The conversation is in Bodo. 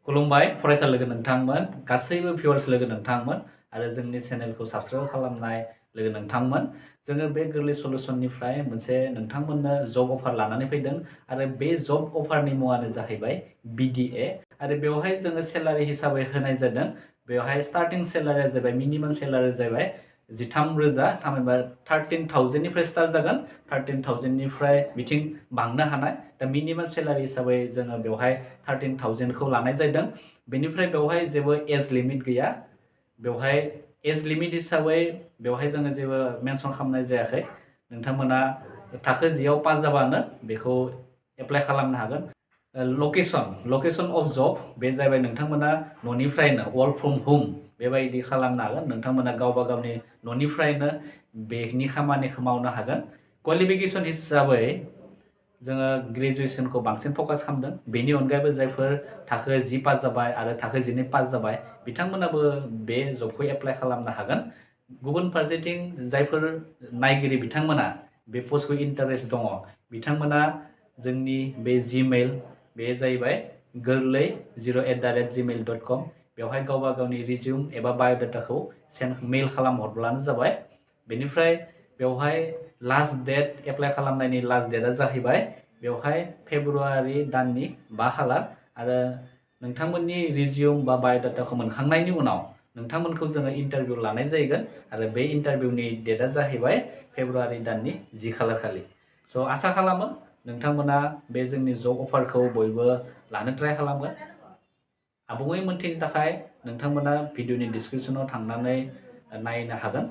खुलुमबाय फरायसा लोगो नोंथांमोन गासैबो भिउवार्स लोगो नोंथांमोन आरो जोंनि चेनेलखौ साबस्क्राइब खालामनाय लोगो नोंथांमोन जोङो बे गोरलै सलुसननिफ्राय मोनसे नोंथांमोननो जब अफार लानानै फैदों आरो बे जब अफारनि मुङानो जाहैबाय BDA आरो बेवहाय जोङो सेलारि हिसाबै होनाय जादों बेवहाय स्टार्टिं सेलारिया जाबाय मिनिमाम सेलारिया जाबाय 13,000 थामहिनबा 13,000निफ्राय स्टार्ट जागोन 13,000निफ्राय बिथिं बांनो हानाय दा मिनिमाम सेलारि हिसाबै जोङो बेवहाय 13,000खौ लानाय जादों बेनिफ्राय बेवहाय जेबो एज लिमिट गैया बेवहाय एज लिमिट हिसाबै बेवहाय जोङो जेबो मेनसन खालामनाय जायाखै नोंथांमोना थाखो 10आव पास जाबानो बेखौ एप्लाइ खालामनो हागोन लकेसन अफ जब बे जाबाय नोंथांमोना न'निफ्रायनो वर्क फ्रम होम बेबायदि खालामनो हागोन नोंथांमोना गावबा गावनि न'निफ्रायनो बेनि खामानिखौ मावनो हागोन क्वालिफिकेसन हिसाबै जोङो ग्रेजुवेसनखौ बांसिन फकास खालामदों बेनि अनगायैबो जायफोर थाखो 10 पास जाबाय आरो थाखो 12 पास जाबाय बिथांमोनाबो बे जबखौ एप्लाइ खालामनो हागोन गुबुन फारसेथिं जायफोर नायगिरि बिथांमोना बे पस्टखौ इन्टारेस्ट दङ बिथांमोना जोंनि बे जिमेल बे जाहैबाय गोरलै 0@gmail.com बेवहाय गावबा गावनि रिज्यूम एबा बाय'डाटाखौ मेल खालामहरब्लानो जाबाय बेनिफ्राय बेवहाय लास्ट डेट एप्लाइ खालामनायनि लास्ट डेटआ जाहैबाय बेवहाय फेब्रुवारि दाननि 5 खालार आरो नोंथांमोननि रिज्यूम बा बाय'डाटाखौ मोनखांनायनि उनाव नोंथांमोनखौ जोङो इन्टारभिउ लानाय जागोन आरो बे इन्टारभिउनि डेटआ जाहैबाय फेब्रुवारि दाननि 10 खालार खालि स' आसा खालामो नोंथांमोना बे जोंनि जब अफारखौ बयबो लानो ट्राय खालामगोन आबुङै मोनथिनो थाखाय नोंथांमोना भिडिअनि डिसक्रिपसनाव थांनानै नायनो हागोन